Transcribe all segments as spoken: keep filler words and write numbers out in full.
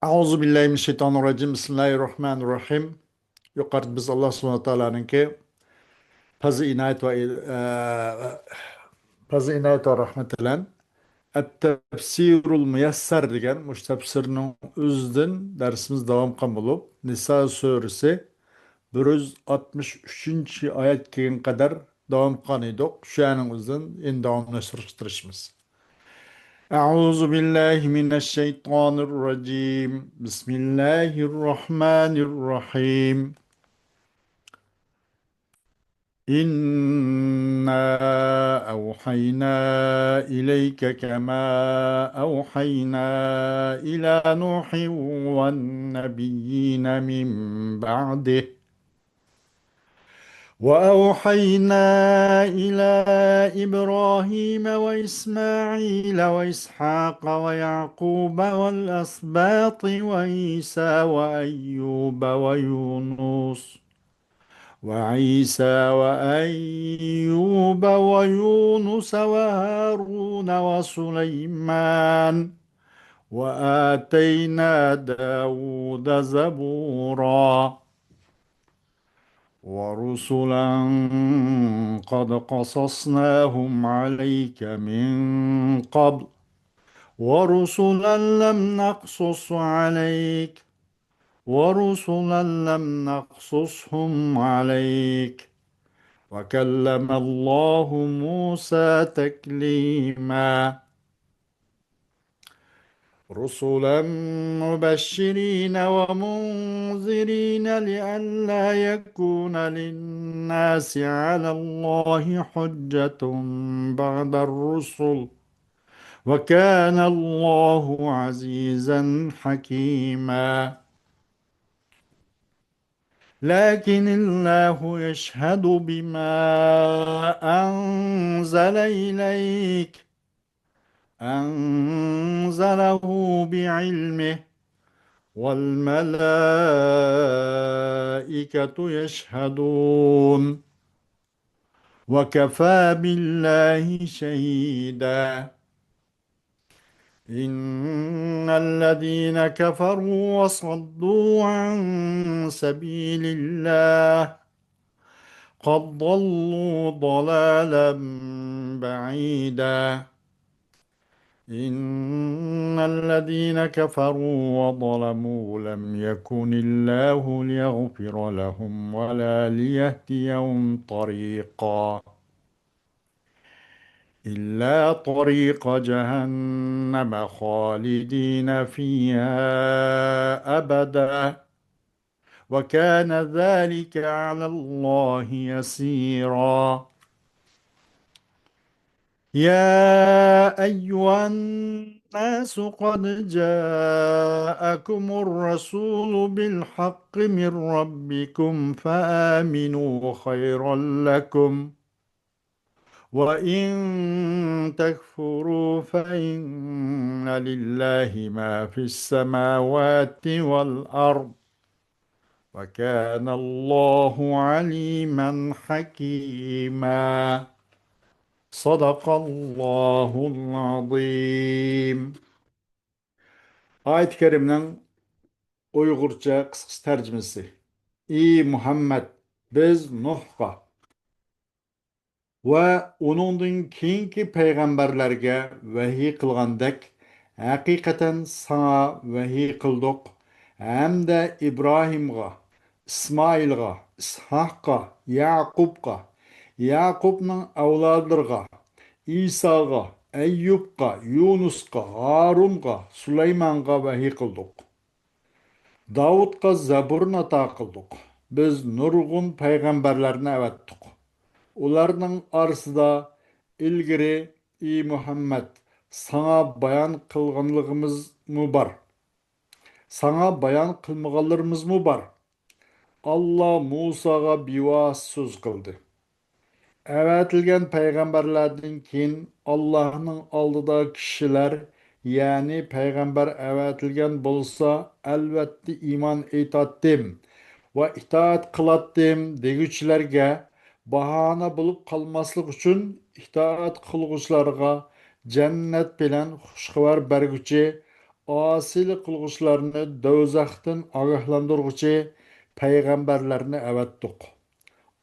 أعوذ بالله من الشيطان الرجيم. بسم الله الرحمن الرحيم. يۇقىرىدا بىز ئاللا سۇبھانەھۇ ۋە تائالانىڭكى پەزلى ئىنايەت ۋە ئىل-، ئە، پەزلى ئىنايەت ۋە رەھمىتى بىلەن ئەت-تەپسىرۇل مۇيەسسەر دېگەن مۇشۇ تەپسىرنىڭ ئۆزىدىن دەرسىمىز داۋام قىلغان بولۇپ، نىسا سۈرىسى بىر يۈز ئاتمىش ئۈچىنچى ئايەتكە كەلگەن قەدەر داۋام قىلغان ئىدۇق. شۇ يەرنىڭ ئۆزىدىن ئەمدى داۋاملاشتۇرۇشقا تىرىشىمىز. أعوذ بالله من الشيطان الرجيم. بسم الله الرحمن الرحيم. إنا أوحينا إليك كما أوحينا إلى نوح والنبيين من بعده وأوحينا إلى إبراهيم وإسماعيل وإسحاق ويعقوب والأسباط وعيسى وأيوب ويونس وعيسى وأيوب ويونس وهارون وسليمان وآتينا داود زبورا ورسلا قد قصصناهم عليك من قبل ورسلا لم نقصص عليك ورسلا لم نقصصهم عليك وكلم الله موسى تكليما رسلا مبشرين ومنذرين لئلا يكون للناس على الله حجة بعد الرسل وكان الله عزيزا حكيما لكن الله يشهد بما أنزل إليك أنزله بعلمه والملائكة يشهدون وكفى بالله شهيدا إن الذين كفروا وصدوا عن سبيل الله قد ضلوا ضلالا بعيدا إن الذين كفروا وظلموا لم يكن الله ليغفر لهم ولا ليهديهم طريقا إلا طريق جهنم خالدين فيها أبدا وكان ذلك على الله يسيرا يا أيها الناس قد جاءكم الرسول بالحق من ربكم فآمنوا خيرا لكم وإن تكفروا فإن لله ما في السماوات والأرض وكان الله عليما حكيما صدق الله العظيم ئايەت كەرىمنىڭ ئۇيغۇرچە قىسقىچە تەرجىمىسى. ئى مۇھەممەد، بىز نۇھقا ۋە ئۇنىڭدىن كېيىنكى پەيغەمبەرلەرگە ۋەھىي قىلغاندەك، ھەقىقەتەن ساڭا ۋەھىي قىلدۇق ھەمدە ئىبراھىمغا، ئىسمائىلغا، ئىسھاققا، يەقۇبقا، يەقۇبنىڭ ئەۋلادلىرىغا، ئىساغا، ئەييۇبقا، يۇنۇسقا، ھارۇنغا، سۇلايمانغا ۋەھىي قىلدۇق. داۋۇتقا زەبۇرنى ئاتا قىلدۇق. بىز نۇرغۇن پەيغەمبەرلەرنى ئەۋەتتۇق. ئۇلارنىڭ ئارىسىدا ئىلگىرى، ئى مۇھەممەد، ساڭا بايان قىلغانلىقىمىزمۇ بار. ساڭا بايان قىلمىغانلىرىمىزمۇ بار. ئاللا مۇساغا بىۋاسىتە سۆز قىلدى. ئەۋەتىلگەن پەيغەمبەرلەردىن كېيىن ئاللاھنىڭ ئالدىدا كىشىلەر، يەنى پەيغەمبەر ئەۋەتىلگەن بولسا، ئەلۋەتتە ئىمان ئېيتاتتىم ۋە ئىتائەت قىلاتتىم دېگۈچىلەرگە باھانە بولۇپ قالماسلىق ئۈچۈن، ئىتائەت قىلغۇچىلارغا جەننەت بىلەن خۇشخەۋەر بەرگۈچى ئاسىيلىق قىلغۇچىلارنى دوزاختىن ئاگاھلاندۇرغۇچى پەيغەمبەرلەرنى ئەۋەتتۇق.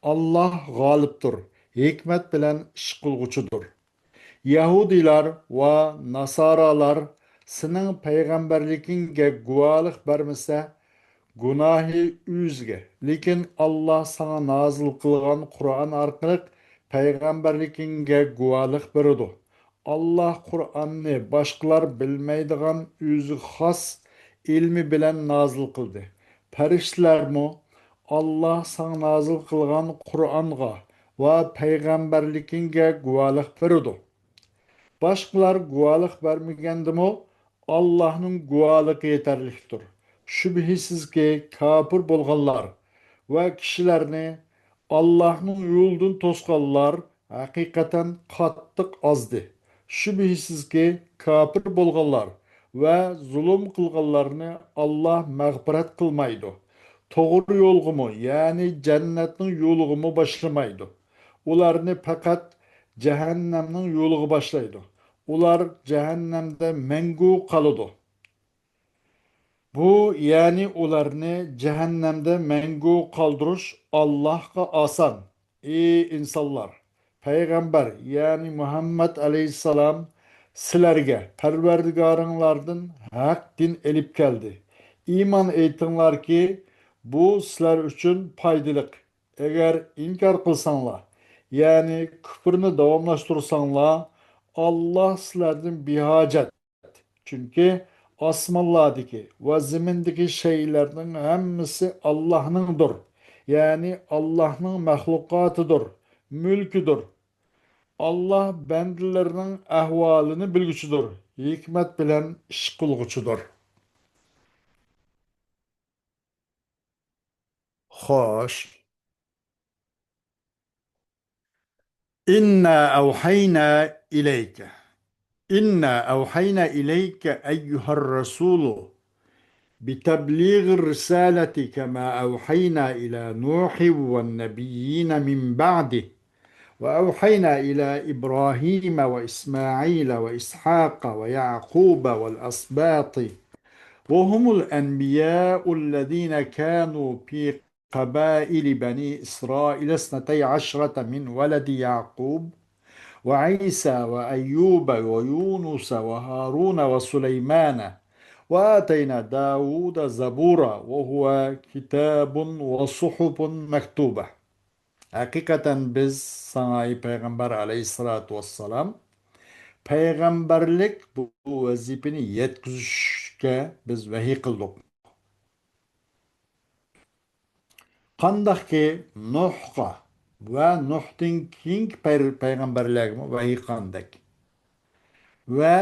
ئاللاھ غالىبتۇر، ھېكمەت بىلەن ئىش قىلغۇچىدۇر. يەھۇدىيلار ۋە ناسارالار سېنىڭ پەيغەمبەرلىكىڭگە گۇۋاھلىق بەرمىسە، گۇناھى ئۆزىگە. لېكىن ئاللاھ ساڭا نازىل قىلغان قۇرئان ئارقىلىق پەيغەمبەرلىكىڭگە گۇۋاھلىق بېرىدۇ. ئاللاھ قۇرئاننى باشقىلار بىلمەيدىغان ئۆزىگە خاس ئىلمى بىلەن نازىل قىلدى. پەرىشتىلەرمۇ ئاللاھ ساڭا نازىل قىلغان قۇرئانغا ۋە پەيغەمبەرلىكىڭگە گۇۋاھلىق بېرىدۇ. باشقىلار گۇۋاھلىق بەرمىگەندىمۇ، ئاللاھنىڭ گۇۋاھلىقى يېتەرلىكتۇر. شۈبھىسىزكى، كاپىر بولغانلار ۋە كىشىلەرنى ئاللاھنىڭ يولىدىن توسقانلار ھەقىقەتەن قاتتىق ئازدى. شۈبھىسىزكى، كاپىر بولغانلار ۋە زۇلۇم قىلغانلارنى ئاللاھ مەغپىرەت قىلمايدۇ. توغرا يولغىمۇ، يەنى جەننەتنىڭ يولىغىمۇ باشلىمايدۇ. ئۇلارنى پەقەت جەھەننەمنىڭ يولىغا باشلايدۇ. ئۇلار جەھەننەمدە مەڭگۈ قالىدۇ. بۇ، يەنى ئۇلارنى جەھەننەمدە مەڭگۈ قالدۇرۇش ئاللاھقا ئاسان. ئى ئىنسانلار! پەيغەمبەر، يەنى مۇھەممەد ئەلەيھىسسالام سىلەرگە پەرۋەردىگارىڭلاردىن ھەق دىن ئېلىپ كەلدى. ئىمان ئېيتىڭلاركى، بۇ سىلەر ئۈچۈن پايدىلىق. ئەگەر ئىنكار قىلساڭلار، يەنى كۈپرنى داۋاملاشتۇرساڭلار، ئاللاھ سىلەردىن بىھاجەت. چۈنكى ئاسمانلاردىكى ۋە زېمىندىكى شەيئىلەرنىڭ ھەممىسى ئاللاھنىڭدۇر، يەنى ئاللاھنىڭ مەخلۇقاتىدۇر، مۈلكىدۇر. ئاللاھ بەندىلىرىنىڭ ئەھۋالىنى بىلگۈچىدۇر، ھېكمەت بىلەن ئىش قىلغۇچىدۇر. خوش. إنا أوحينا إليك، إنا أوحينا إليك أيها الرسول بتبليغ الرسالة كما أوحينا إلى نوح والنبيين من بعده، وأوحينا إلى إبراهيم وإسماعيل وإسحاق ويعقوب والأسباط، وهم الأنبياء الذين كانوا في قبائل بني إسرائيل اثنتي عشرة من ولد يعقوب، وعيسى وأيوب ويونس وهارون وسليمان، وآتينا داود زبورا، وهو كتاب وصحف مكتوبة. ھەقىقەتەن بىز ساڭا، ئەي پەيغەمبەر ئەلەيھىسسالاتۇ ۋەسسالام، پەيغەمبەرلىك بۇ ۋەزىپىنى يەتكۈزۈشكە بىز ۋەھىي قىلدۇق. قانداقكى نۇھقا ۋە نۇھتىن كېيىنكى پەي-، پەيغەمبەرلەرگىمۇ ۋەھىي قىلغاندەك. ۋە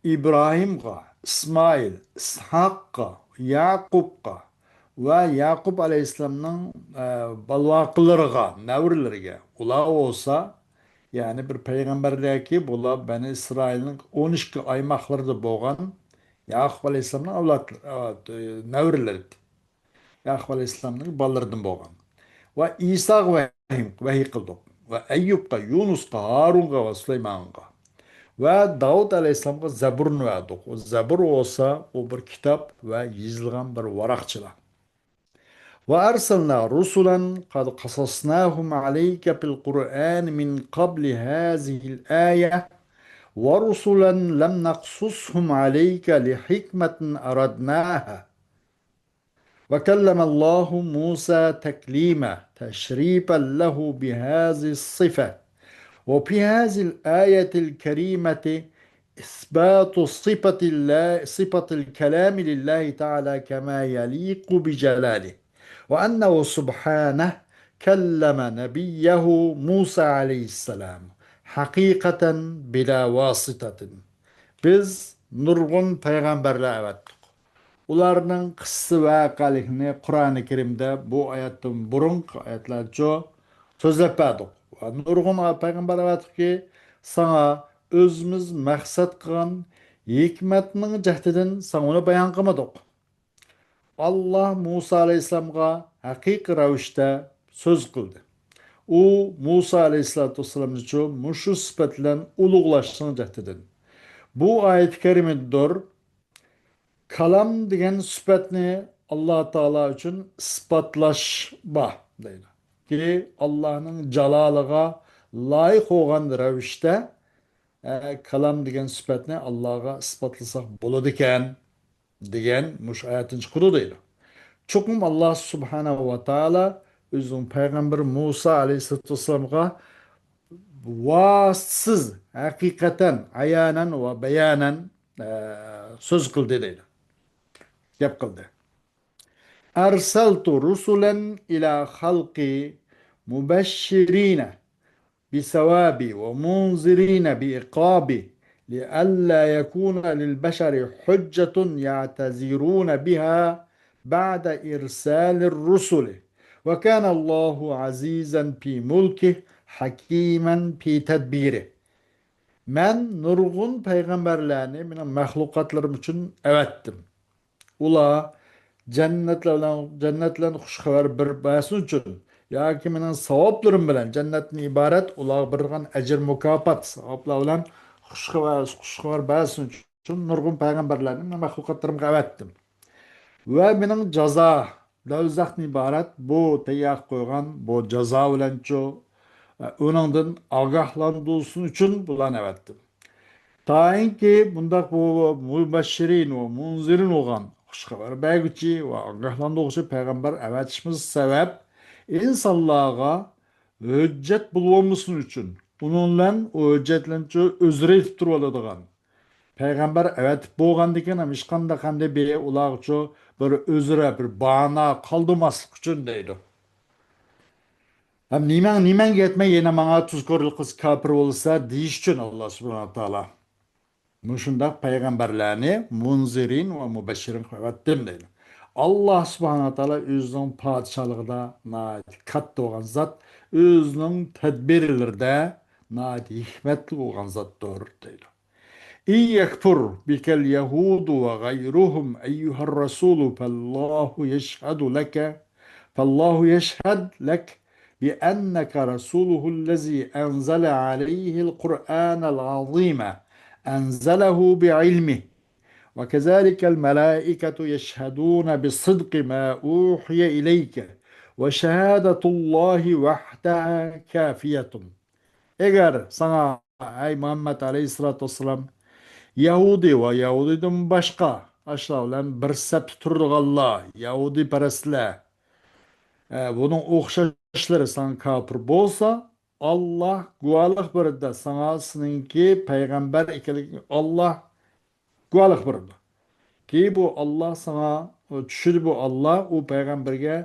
ئىبراھىمغا، ئىسمائىل، ئىسھاققا، ياقۇپقا ۋە ياقۇپ ئەلەيھىسسالامنىڭ، ئە، بالىۋاقىلىرىغا، نەۋرىلىرىگە، ئۇلار بولسا، يەنى بىر پەيغەمبەرلەركى، بۇلار بەنى ئىسرائىلنىڭ ئون ئىككى ئايماقلىرىدا بولغان ياقۇپ ئەلەيھىسسالامنىڭ ئەۋلادلىرى، ئە، نەۋرىلىرى. ياقۇپ ئەلەيھىسسالامنىڭ بالىلىرىدىن بولغان. ۋە ئىساغا ۋەھىي، ۋەھىي قىلدۇق. ۋە ئەييۇبقا، يۇنۇسقا، ھارۇنغا ۋە سۇلايمانغا. ۋە داۋۇت ئەلەيھىسسالامغا زەبۇرنى بەردۇق. ئۇ زەبۇر بولسا، ئۇ بىر كىتاب ۋە يېزىلغان بىر ۋاراقچىلار. وأرسلنا رسلا قد قصصناهم عليك في القرآن من قبل هذه الآية، ورسلا لم نقصصهم عليك لحكمة أردناها. وكلم الله موسى تكليما تشريفا له بهذه الصفة. وفي هذه الآية الكريمة إثبات صفة الله، صفة الكلام لله تعالى كما يليق بجلاله، وأنه سبحانه كلم نبيه موسى عليه السلام حقيقة بلا واسطة. بىز نۇرغۇن پەيغەمبەرلەر ئەۋەتتۇق. ئۇلارنىڭ قىسسە ۋەقەلىكىنى قۇرئانى كەرىمدە بۇ ئايەتتىن بۇرۇنقى ئايەتلەرچە سۆزلەپ بەردۇق. ۋە نۇرغۇن پەيغەمبەر ئەۋەتتۇقكى، ساڭا ئۆزىمىز مەقسەت قىلغان ھېكمەتنىڭ جەھىتىدىن ساڭا ئۇنى بايان قىلمىدۇق. ئاللاھ مۇسا ئەلەيھىسسالامغا ھەقىقىي رەۋىشتە سۆز قىلدى. ئۇ مۇسا ئەلەيھىسسالاتۇ ۋەسسالامنىچۇ مۇشۇ سۈپەت بىلەن ئۇلۇغلاشنىڭ جەھىتىدىن. بۇ ئايەت كەرىمىدۇر. كالام دېگەن سۈپەتنى ئاللا تائالا ئۈچۈن ئىسپاتلاش بار دەيدۇ. كى ئاللانىڭ جالالىغا لايىق بولغان رەۋىشتە، ئە، كالام دېگەن سۈپەتنى ئاللاغا ئىسپاتلىساق بولىدىكەن دېگەن مۇشۇ ئايەتتىن چىقىدۇ دەيدۇ. چوقۇم ئاللا سۇبھانەھۇ ۋە تائالا ئۆزىنىڭ پەيغەمبىرى مۇسا ئەلەيھىسسالاتۇ ۋەسسالامغا ۋاسىتىسىز، ھەقىقەتەن، ئايانەن ۋە بەيانەن، ئە، سۆز قىلدى دەيدۇ. گەپ قىلدى. أرسلت رسلا إلى خلقي مبشرين بالثواب ومنذرين بالعقاب لئلا يكون للبشر حجة يعتذرون بها بعد إرسال الرسل وكان الله عزيزا في ملكه حكيما في تدبيره. مەن نۇرغۇن پەيغەمبەرلەرنى مېنىڭ مەخلۇقاتلىرىم ئۈچۈن ئەۋەتتىم. ئۇلار جەننەتلەر بىلەن، جەننەتلەرنى خۇش خەۋەر بېرىپ بەرسۇن ئۈچۈن ياكى مېنىڭ ساۋابلىرىم بىلەن، جەننەتتىن ئىبارەت ئۇلارغا بېرىدىغان ئەجىر مۇكاپات، ساۋابلار بىلەن خۇش خەۋەر، خۇش خەۋەر بەرسۇن ئۈچۈن نۇرغۇن پەيغەمبەرلەرنى مېنىڭ مەخلۇقاتلىرىمغا ئەۋەتتىم. ۋە مېنىڭ جازا، دوزاختىن ئىبارەت بۇ تەييار قويغان بۇ جازا بىلەنچۇ، ئۇنىڭدىن ئاگاھلاندۇرسۇن ئۈچۈن بۇلارنى ئەۋەتتىم. تائىنكى بۇنداق بۇ مۇبەششىرىن ۋە مۇنزىرىن بولغان خۇش خەۋەر بەرگۈچى ۋە ئاگاھلاندۇرغۇچى پەيغەمبەر ئەۋەتىشىمىز سەۋەب، ئىنسانلارغا ھۆججەت بولۇۋالمىسۇن ئۈچۈن، ئۇنىڭ بىلەن ئۇ ھۆججەتلەرنىچۇ ئۆزرە ئېيتىپ تۇرۇۋالىدىغان. پەيغەمبەر ئەۋەتىپ بولغاندىكىن، ھېچقانداق ئەمدى بىر ئۇلارغىچۇ بىر ئۆزرە بىر بانا قالدۇرماسلىق ئۈچۈن دەيدۇ. ھەم نېمەڭ، نېمەڭگە يەتمەي يەنە ماڭا تۇزكورلۇق قىلسا، كاپىر بولسا دېيىش ئۈچۈن ئاللا سۇبھانەھۇ ۋە تائالا مۇشۇنداق پەيغەمبەرلەرنى مۇنزىرىن ۋە مۇبەششىرىن قىلىۋەتتىم دەيدۇ. ئاللا سۇبھانەھۇ ۋە تائالا ئۆزىنىڭ پادىشاھلىقىدا ناھايىتى كاتتا بولغان زات، ئۆزىنىڭ تەدبىرلىرىدە ناھايىتى ھېكمەتلىك بولغان زاتتۇر دەيدۇ. إن يكفر بك اليهود وغيرهم أيها الرسول فالله يشهد لك، فالله يشهد لك بأنك رسوله الذي أنزل عليه القرآن العظيم أنزله بعلمه وكذلك الملائكة يشهدون بصدق ما أوحي إليك وشهادة الله وحدها كافية. ئەگەر ساڭا، ئەي مۇھەممەد ئەلەيھىسسالاتۇ ۋەسسالام، يەھۇدىي ۋە يەھۇدىيدىن باشقا ئاشۇلار بىلەن بىر سەپتە تۇرىدىغانلار، يەھۇدىيپەرەسلەر، ئە، بۇنىڭ ئوخشاشلىرى ساڭا كاپىر بولسا، ئاللا گۇۋاھلىق بېرىدۇ ساڭا، سېنىڭكى پەيغەمبەر ئىكەنلىكىڭگە ئاللا گۇۋاھلىق بېرىدۇ. كى بۇ ئاللا ساڭا، چۈشىدۇ بۇ ئاللا ئۇ پەيغەمبەرگە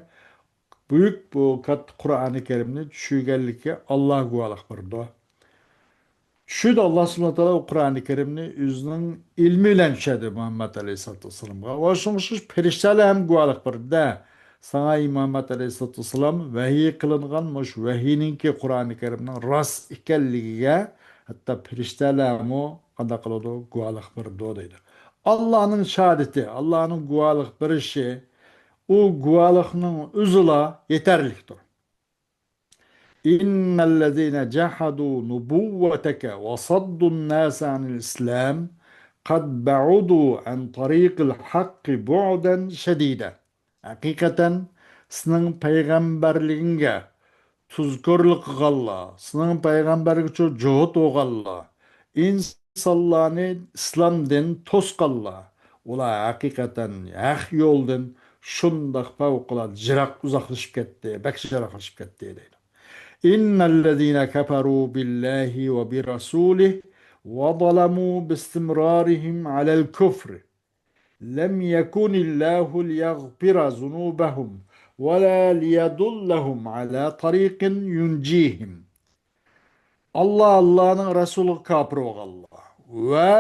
بۈيۈك بۇ كاتتا قۇرئانى كەرىمنى چۈشۈرگەنلىككە ئاللا گۇۋاھلىق بېرىدۇ. چۈشۈردى ئاللا سۇبھانەھۇ ۋە تائالا ئۇ قۇرئانى كەرىمنى ئۆزىنىڭ ئىلمى بىلەن چۈشۈردى مۇھەممەد ئەلەيھىسسالاتۇ ۋەسسالامغا. ۋە شۇنىڭغا ئوخشاش پەرىشتەلەر ھەم گۇۋاھلىق بېرىدۇ. ساڭا ئەي مۇھەممەد ئەلەيھىسسالاتۇ ۋەسسالام ۋەھىي قىلىنغان مۇشۇ ۋەھىينىڭكى قۇرئانى كەرىمنىڭ راست ئىكەنلىكىگە ھەتتا پەرىشتەلەرمۇ قانداق قىلىدۇ؟ گۇۋاھلىق بېرىدۇ دەيدۇ. ئاللانىڭ شاھادىتى، ئاللانىڭ گۇۋاھلىق بېرىشى، ئۇ گۇۋاھلىقنىڭ ئۆزىلا يېتەرلىكتۇر. إن الذين جحدوا نبوتك وصدوا الناس عن الإسلام قد بعدوا عن طريق الحق بعدا شديدا. ھەقىقەتەن، سېنىڭ پەيغەمبەرلىكىڭگە تۇزكورلۇق قىلغانلار، سېنىڭ پەيغەمبەرگىچۇ جۇھۇت بولغانلار، ئىنسانلارنى ئىسلامدىن توسقانلار، ئۇلار ھەقىقەتەن ھەق يولدىن شۇنداق پەۋقۇلئاددە يىراق ئۇزاقلىشىپ كەتتى، بەك يىراقلىشىپ كەتتى دەيدۇ. إن الذين كفروا بالله وبرسوله وظلموا باستمرارهم على الكفر لم يكن الله ليغفر ذنوبهم ولا ليدلهم على طريق ينجيهم. ئاللا، ئاللانىڭ رەسۇلىغا كاپىر بولغانلار ۋە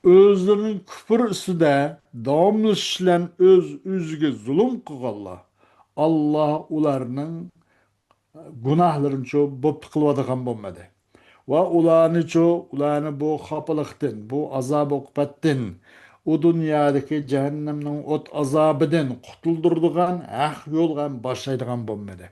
ئۆزلىرىنىڭ كۇپۇر ئۈستىدە داۋاملىشىش بىلەن ئۆز-ئۆزىگە زۇلۇم قىلغانلار، ئاللا ئۇلارنىڭ گۇناھلىرىنىچۇ بوپتۇ قىلىۋاتىدىغان بولمىدى. ۋە ئۇلارنىچۇ، ئۇلارنى بۇ خاپىلىقتىن، بۇ ئازاب ئوقۇبەتتىن، ئۇ دۇنيادىكى جەھەننەمنىڭ ئوت ئازابىدىن قۇتۇلدۇرىدىغان ھەق يولغا باشلايدىغان بولمىدى.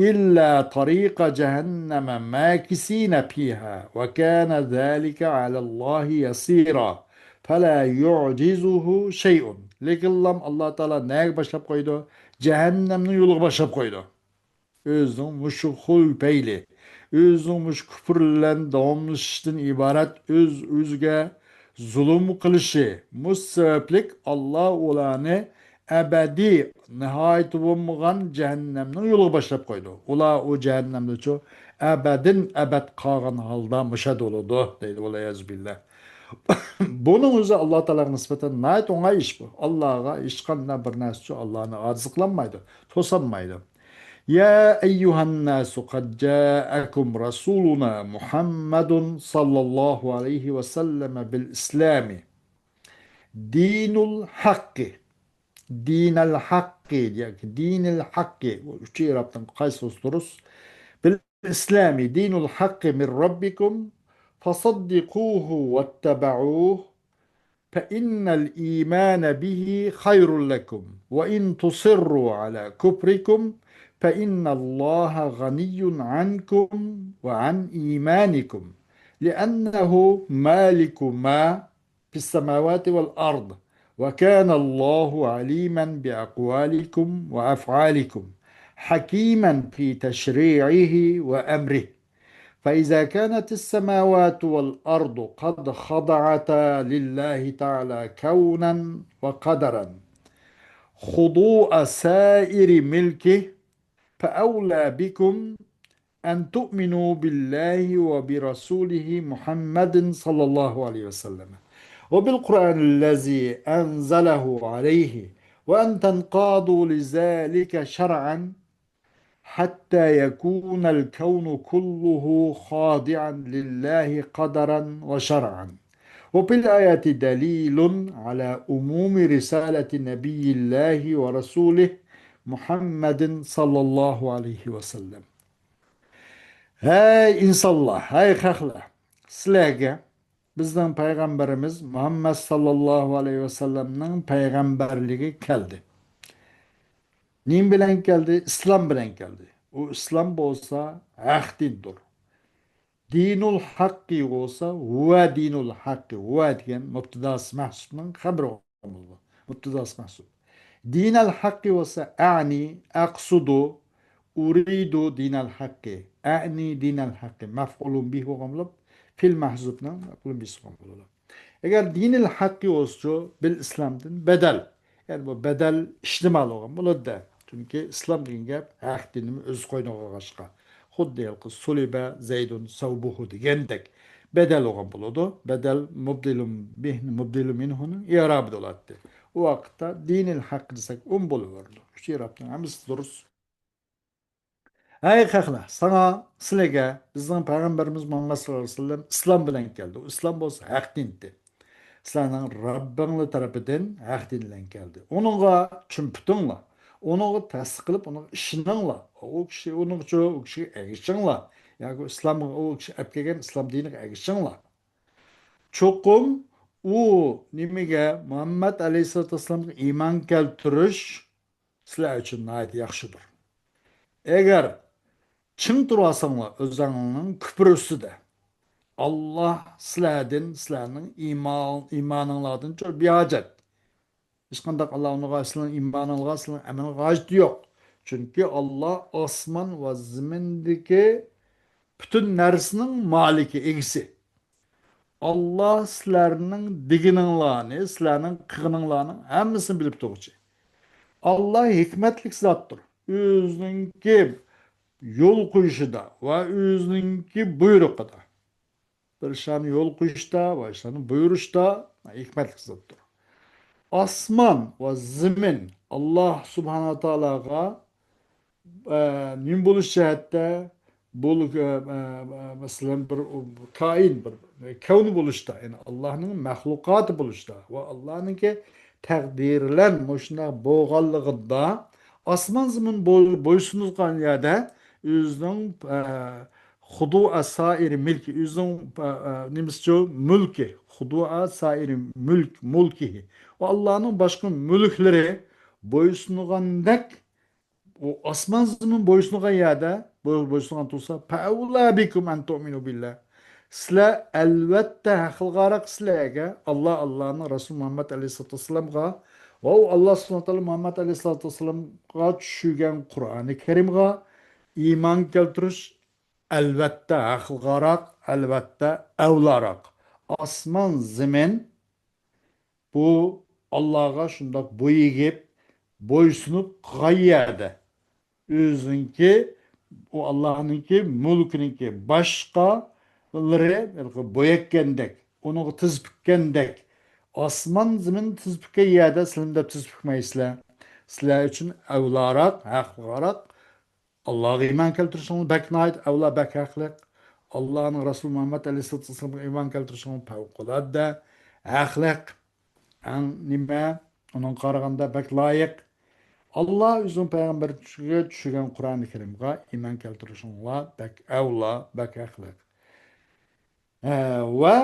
إلا طريق جهنم ماكثين فيها وكان ذلك على الله يسيرا. فلا يعجزه شيء. لېكىنلام ئاللا تائالا نەگە باشلاپ قويىدۇ؟ جەھەننەمنىڭ يولىغا باشلاپ قويىدۇ. ئۆزىنىڭ مۇشۇ خۇي پەيلى، ئۆزىنىڭ مۇشۇ كۇپۇر بىلەن داۋاملىشىشتىن ئىبارەت ئۆز-ئۆزىگە زۇلۇم قىلىشى، مۇشۇ سەۋەبلىك ئاللا ئۇلارنى ئەبەدىي، نىھايىتى بولمىغان جەھەننەمنىڭ يولىغا باشلاپ قويىدۇ. ئۇلار ئۇ جەھەننەمدىچۇ ئەبەدىن ئەبەد قالغان ھالدا مۇشۇ يەردە بولىدۇ، دەيدۇ. ۋەلئىيازۇ بىللا. بۇنىڭ ئۆزى ئاللا تائالاغا نىسبەتەن ناھايىتى ئوڭاي ئىش بۇ. ئاللاغا ھېچقانداق بىر نەرسىچۇ ئاللانى ئاجىز قىلالمايدۇ، توسالمايدۇ. يا أيها الناس قد جاءكم رسولنا محمد صلى الله عليه وسلم بالإسلام دين الحق. دين الحق ياكى دين الحق، بۇ ئۈچى ئېرابنىڭ قايسىسى دۇرۇس؟ بالإسلام دين الحق من ربكم فصدقوه واتبعوه فإن الإيمان به خير لكم وإن تصروا على كفركم فإن الله غني عنكم وعن إيمانكم لأنه مالك ما في السماوات والأرض وكان الله عليما بأقوالكم وأفعالكم حكيما في تشريعه وأمره فإذا كانت السماوات والأرض قد خضعتا لله تعالى كونا وقدرا خضوع سائر ملكه فأولى بكم أن تؤمنوا بالله وبرسوله محمد صلى الله عليه وسلم وبالقرآن الذي أنزله عليه وأن تنقادوا لذلك شرعا حتى يكون الكون كله خاضعا لله قدرا وشرعا. وفي الآية دليل على عموم رسالة نبي الله ورسوله محمد صلى الله عليه وسلم. ھەي ئىنسانلار، ھەي خەقلەر، سىلەرگە بىزنىڭ پەيغەمبىرىمىز مۇھەممەد ساللاللاھۇ ئەلەيھى ۋەسەللەمنىڭ پەيغەمبەرلىكى كەلدى. نېمە بىلەن كەلدى؟ ئىسلام بىلەن كەلدى. ئۇ ئىسلام بولسا ھەق دىندۇر. دىنۇل ھەققى بولسا، ھۇۋە دىنۇل ھەققى. ھۇۋە دېگەن مۇبتىداسى مەھسۇپنىڭ خەبىرى بولىدۇ. مۇبتىداسى مەھسۇپ. دىنەل ھەققى بولسا، ئەنى، ئەقسۇدۇ، ئۇرىدۇ دىنەل ھەققى. ئەنى دىنەل ھەققى. مەفئۇلۇن بىھ بولغان بولۇپ، فىل مەھزۇپنىڭ مەفئۇلۇن بىھسى بولغان بولىدۇ. ئەگەر دىنىل ھەققى بولسىچۇ، بىل ئىسلامدىن بەدەل. يەنى بۇ بەدەل ئىشتىمال بولغان بولىدۇ. چۈنكى ئىسلام دېگەن گەپ ھەق دىننى ئۆز قوينىغا ئالغاچقا. خۇددى ھېلىقى سۇلىبە زەيدۇن سەۋبۇھۇ دېگەندەك بەدەل بولغان بولىدۇ. بەدەل مۇبدىلۇن بىھ، مۇبدىلۇ مىنھۇنىڭ ئىئرابىدا بولاتتى. ئۇ ۋاقىتتا دىنىل ھەق دېسەك ئۇم بولۇۋېرىدۇ. ئۈچ ئىئرابنىڭ ھەممىسى دۇرۇس. ھەي خەقلەر، ساڭا، سىلەرگە بىزنىڭ پەيغەمبىرىمىز مۇھەممەد ساللاللاھۇ ئەلەيھى ۋەسەللەم ئىسلام بىلەن كەلدى. ئۇ ئىسلام بولسا ھەق دىنتى. سىلەرنىڭ رەببىڭلار تەرىپىدىن ھەق دىن بىلەن كەلدى. ئۇنىڭغا چۈمپۈتۈڭلار. ئۇنىڭغا تەسدىق قىلىپ، ئۇنىڭغا ئىشىنىڭلار. ئۇ كىشى، ئۇنىڭغىچۇ، ئۇ كىشىگە ئەگىشىڭلار. ياكى ئىسلامغا، ئۇ كىشى ئەپ كەلگەن ئىسلام دىنىغا ئەگىشىڭلار. چوقۇم ئۇ نېمىگە، مۇھەممەد ئەلەيھىسسالاتۇ ۋەسسالامغا ئىمان كەلتۈرۈش سىلەر ئۈچۈن ناھايىتى ياخشىدۇر. ئەگەر چىڭ تۇرۇۋالساڭلار ئۆزۈڭلارنىڭ كۈپرى ئۈستىدە، ئاللا سىلەردىن، سىلەرنىڭ ئىمان، ئىمانىڭلاردىن چوڭ بىھاجەت. ھېچقانداق ئاللا ئۇنىڭغا، سىلەرنىڭ ئىمانىڭلارغا، سىلەرنىڭ ئەمىلىڭلارغا ھاجىتى يوق. چۈنكى ئاللا ئاسمان ۋە زېمىندىكى پۈتۈن نەرسىنىڭ مالىكى، ئىگىسى. ئاللا سىلەرنىڭ دېگىنىڭلارنى، سىلەرنىڭ قىلغىنىڭلارنىڭ ھەممىسىنى بىلىپ تۇرغۇچى. ئاللا ھېكمەتلىك زاتتۇر. ئۆزىنىڭكى يول قويۇشىدا ۋە ئۆزىنىڭكى بۇيرۇقىدا. بىر ئىشلارنى يول قويۇشتا ۋە ئىشلارنى بۇيرۇشتا ھېكمەتلىك زاتتۇر. ئاسمان ۋە زېمىن ئاللا سۇبھانەھۇ ۋە تائالاغا ئە، نېمە بولۇش جەھەتتە، بۇ، ئە، ئە، ئە، مەسىلەن، بىر كائىن، بىر كەۋنى بولۇشتا، يەنى ئاللانىڭ مەخلۇقاتى بولۇشتا ۋە ئاللانىڭكى تەقدىرلەن مۇشۇنداق بولغانلىقىدا، ئاسمان زېمىن بوي-، بويسۇنغان يەردە ئۆزىنىڭ، ئە، خۇدۇئە سائىرى مىلكى، ئۆزىنىڭ، ئە، ئە، نېمىسىچۇ، مۈلكى، خۇدۇئە سائىرى مۈلك، مۇلكىھى. ۋە ئاللانىڭ باشقا مۈلۈكلىرى بويسۇنغاندەك ئۇ ئاسمان زېمىن بويسۇنغان يەردە، بوي-، بويسۇنغان تۇرسا، فَأَوْلَى بِكُمْ أَنْ تُؤْمِنُوا بِاللَّهِ. سىلەر ئەلۋەتتە ھەقلىقراق سىلەرگە، ئاللا، ئاللانىڭ رەسۇلى مۇھەممەد ئەلەيھىسسالاتۇ ۋەسسالامغا ۋە ئۇ ئاللا سۇبھانەھۇ ۋە تائالا مۇھەممەد ئەلەيھىسسالاتۇ ۋەسسالامغا چۈشۈرگەن قۇرئانى كەرىمغا ئىمان كەلتۈرۈش ئەلۋەتتە ھەقلىقراق، ئەلۋەتتە ئەۋلاراق. ئاسمان، زېمىن بۇ ئاللاغا شۇنداق بويىگىپ، بويسۇنۇپ قالغان يەردە، ئۆزىنىڭكى، ئۇ ئاللانىڭكى مۈلكىنىڭكى باشقىلىرى بوياتقاندەك، ئۇنىڭغا تىز پۈككەندەك، ئاسمان زېمىن تىز پۈككەن يەردە سىلەرمۇ دەپ تىز پۈكمەيسىلەر. سىلەر ئۈچۈن ئەۋلاراق، ھەقلىقراق، ئاللاغا ئىمان كەلتۈرۈشۈڭلار بەك ناھايىتى ئەۋلا، بەك ھەقلىق. ئاللانىڭ رەسۇلى مۇھەممەد ئەلەيھىسسالاتۇ ۋەسسالامغا ئىمان كەلتۈرۈشۈڭلار پەۋقۇلئاددە ھەقلىق. ئەڭ نېمە، ئۇنىڭغا قارىغاندا بەك لايىق. ئاللا ئۆزىنىڭ پەيغەمبىرىگە چۈشۈرگەن قۇرئانى كەرىمغا ئىمان كەلتۈرۈشۈڭلار بەك ئەۋلا، بەك ھەقلىق. ھە، ۋە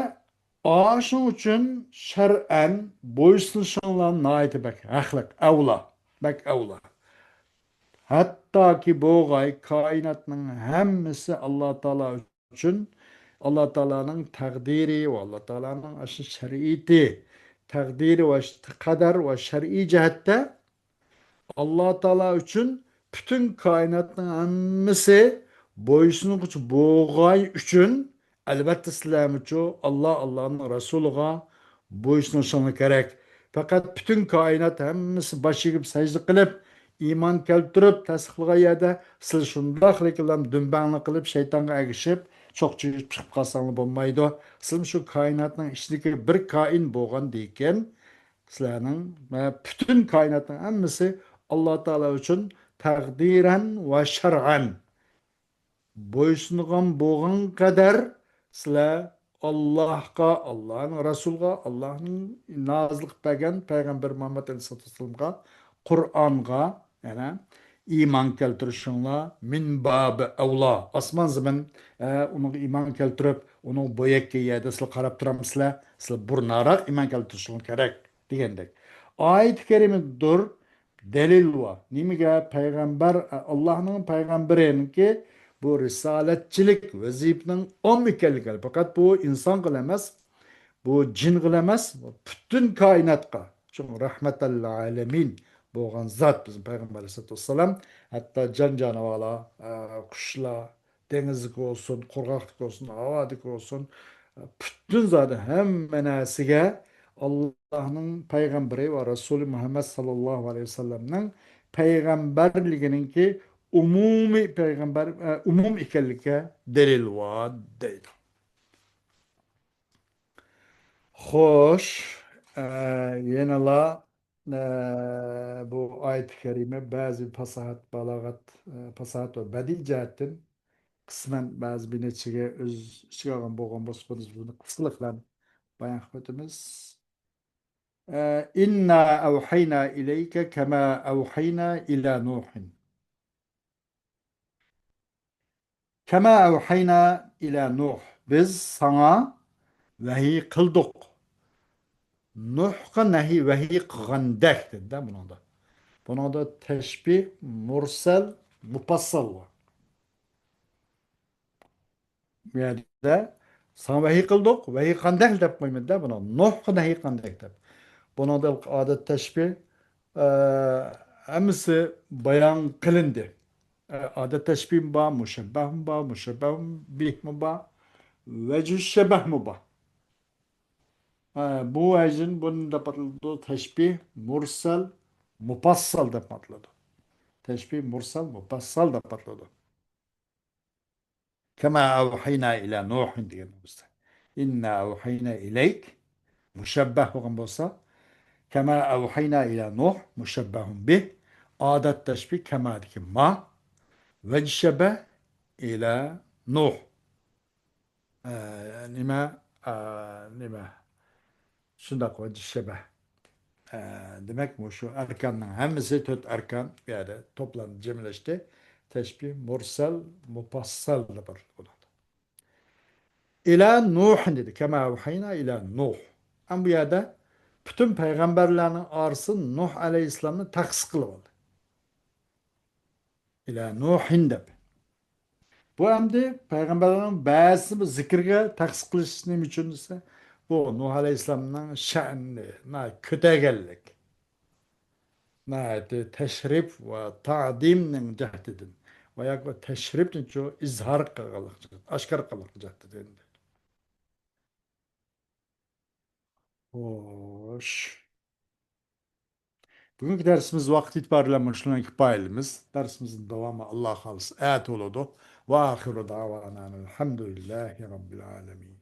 ئاشۇنىڭ ئۈچۈن شەرئەن بويسۇنۇشۇڭلار ناھايىتى بەك ھەقلىق، ئەۋلا، بەك ئەۋلا. ھەتتاكى بولغاي كائىناتنىڭ ھەممىسى ئاللا تائالا ئۈچۈن، ئاللا تائالانىڭ تەقدىرى ۋە ئاللا تائالانىڭ ئاشۇ شەرىئىتى، تەقدىرى ۋە قەدەر ۋە شەرئىي جەھەتتە ئاللا تائالا ئۈچۈن پۈتۈن كائىناتنىڭ ھەممىسى بويسۇنغۇچى بولغاي ئۈچۈن، ئەلۋەتتە سىلەرمۇچۇ ئاللا، ئاللانىڭ رەسۇلىغا بويسۇنۇشۇڭلار كېرەك. پەقەت پۈتۈن كائىنات ھەممىسى باش ئېگىپ سەجدە قىلىپ، ئىمان كەلتۈرۈپ، تەستىقلىغان يەردە سىلەر شۇنداقلا دۈمبەڭلىك قىلىپ، شەيتانغا ئەگىشىپ، چوقچىيىپ چىقىپ قالساڭلار بولمايدۇ. سىلەرمۇ شۇ كائىناتنىڭ ئىچىدىكى بىر كائىن بولغاندىكىن، سىلەرنىڭ ۋە پۈتۈن كائىناتنىڭ ھەممىسى ئاللا تائالا ئۈچۈن تەقدىرەن ۋە شەرئەن بويسۇنغان بولغان قەدەر سىلەر ئاللاھقا، ئاللانىڭ رەسۇلىغا، ئاللانىڭ نازىل قىلىپ بەرگەن پەيغەمبەر مۇھەممەد ئەلەيھىسسالاتۇ ۋەسسالامغا، قۇرئانغا، يەنە ئىمان كەلتۈرۈشۈڭلار مىن بابى ئەۋلا. ئاسمان زېمىن، ئە، ئۇنىڭغا ئىمان كەلتۈرۈپ، ئۇنىڭغا بوياتقان يەردە سىلەر قاراپ تۇرامسىلەر؟ سىلەر بۇرۇنراق ئىمان كەلتۈرۈشۈڭلار كېرەك دېگەندەك. ئايەت كەرىمىدۇر دەلىل بار. نېمىگە؟ پەيغەمبەر، ئاللاھنىڭ پەيغەمبىرىنىڭكى بۇ رىسالەتچىلىك ۋەزىپىنىڭ ئوم ئىكەنلىكى. پەقەت بۇ ئىنسانغىلا ئەمەس، بۇ جىنغىلا ئەمەس، پۈتۈن كائىناتقا. چۈنكى رەھمەتەل ئالەمىن بولغان زات بىزنىڭ پەيغەمبەر ئەلەيھىسسالاتۇ ۋەسسالام. ھەتتا جان-جانىۋارلار، ئە، قۇشلار، دېڭىزدىكى بولسۇن، قۇرغاقتىكى بولسۇن، ھاۋادىكى بولسۇن، پۈتۈن زادى ھەممە نەرسىگە ئاللاھنىڭ پەيغەمبىرى ۋە رەسۇلى مۇھەممەد ساللاللاھۇ ئەلەيھى ۋەسەللەمنىڭ پەيغەمبەرلىكىنىڭكى ئومۇمىي پەيغەمبەر، ئە، ئومۇم ئىكەنلىكىگە دەلىل بار دەيدۇ. خوش، ئە، يەنىلا ئە، بۇ ئايەت كەرىمە بەزى پاساھەت، بالاغەت، ئە، پاساھەت ۋە بەدىئىي جەھەتتىن قىسمەن بەزى بىر نەچچىگە ئۆز ئىچىگە ئالغان بولغان بولسا، بۇنى، بۇنى قىسقىلىق بىلەن بايان قىلىپ ئۆتىمىز. ئە، «إنا أوحينا إليك كما أوحينا إلى نوح.» كما أوحينا إلى نوح. بىز ساڭا ۋەھىي قىلدۇق. نۇھقا نەھىي، ۋەھىي قىلغاندەك دېدى-دە بۇنىڭدا. بۇنىڭدا تەشبىھ مۇرسەل، مۇپەسسەل بار. بۇ يەردە ساڭا ۋەھىي قىلدۇق، ۋەھىي قىلغاندەك دەپ قويمىدى-دە بۇنى. نۇھقا نەھىي قىلغاندەك دەپ. بۇنىڭدا ئادەت تەشبىھ، ئە، ھەممىسى بايان قىلىندى. ئە، ئادەت تەشبىھمۇ بار، مۇشەببەھمۇ بار، مۇشەببەھۇن بىھمۇ بار، ۋەجھۇ شەبەھمۇ بار. ئە، بۇ ۋەجھىن بۇنى دەپ ئاتىلىدۇ، تەشبىھ مۇرسەل مۇپەسسەل دەپ ئاتىلىدۇ. تەشبىھ مۇرسەل مۇپەسسەل دەپ ئاتىلىدۇ. كما أوحينا إلى نوح دېگەن بولسا، إنا أوحينا إليك مۇشەببەھ بولغان بولسا، كما أوحينا إلى نوح مۇشەببەھۇن بىھ، ئادەت تەشبىھ كمادىكى ما، ۋەجھۇ شەبەھ إلى نوح. ئە، نېمە، ئە، نېمە، شۇنداق ۋەجھۇ شەبەھ. ئە، دېمەك، مۇشۇ ئەركاننىڭ ھەممىسى، تۆت ئەركان بۇ يەردە توپلاندى، جەملەشتى. تەشبىھ مۇرسەل مۇپەسسەل دەپ ئاتىلىدۇ. ئىلە نۇھىن دېدى. كما أوحينا إلى نوح. ئەمما بۇ يەردە پۈتۈن پەيغەمبەرلەرنىڭ ئارىسىدا نۇھ ئەلەيھىسسالامنى تەخسىس قىلىۋالدى. ئىلە نۇھىن دەپ. بۇ ئەمدى پەيغەمبەرنىڭ بەزىسى بۇ زىكىرگە تەخسىس قىلىش نېمە ئۈچۈن دېسە، بۇ نۇھ ئەلەيھىسسالامنىڭ شەنىنى ناھايىتى كۆتەرگەنلىك، ناھايىتى تەشرىپ ۋە تادىمنىڭ جەھىتىدىن ۋە ياكى تەشرىپنىچۇ ئىزھار قىلغانلىق، ئاشكارا قىلغانلىق جەھىتىدىن. خوش. بۈگۈنكى دەرسىمىز ۋاقىت ئېتىبارى بىلەن مۇشۇنىڭ كۇپايىلىمىز. دەرسىمىزنىڭ داۋامى، ئاللا خالىسا، ئەتە بولىدۇ. ۋە ئاخىرۇ داۋانا ئەلھەمدۇلىللاھى رەببىل ئالەمىن.